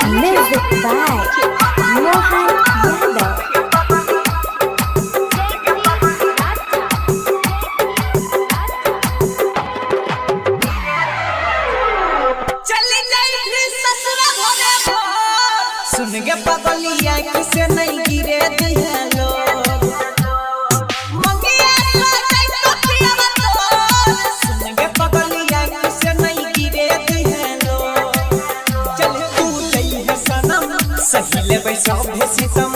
Music by Mohan Yadav. चली जाई फिर ससुरा भोरे भोर। सुन गे पगलिया किसे नहीं गिरे दिहलो मंगिया सजाई तो पियावा तोर। सुन गे पगलिया किसे नहीं गिरे दिहलो। चल तू जई है सनम सही लेबै सभे सितम।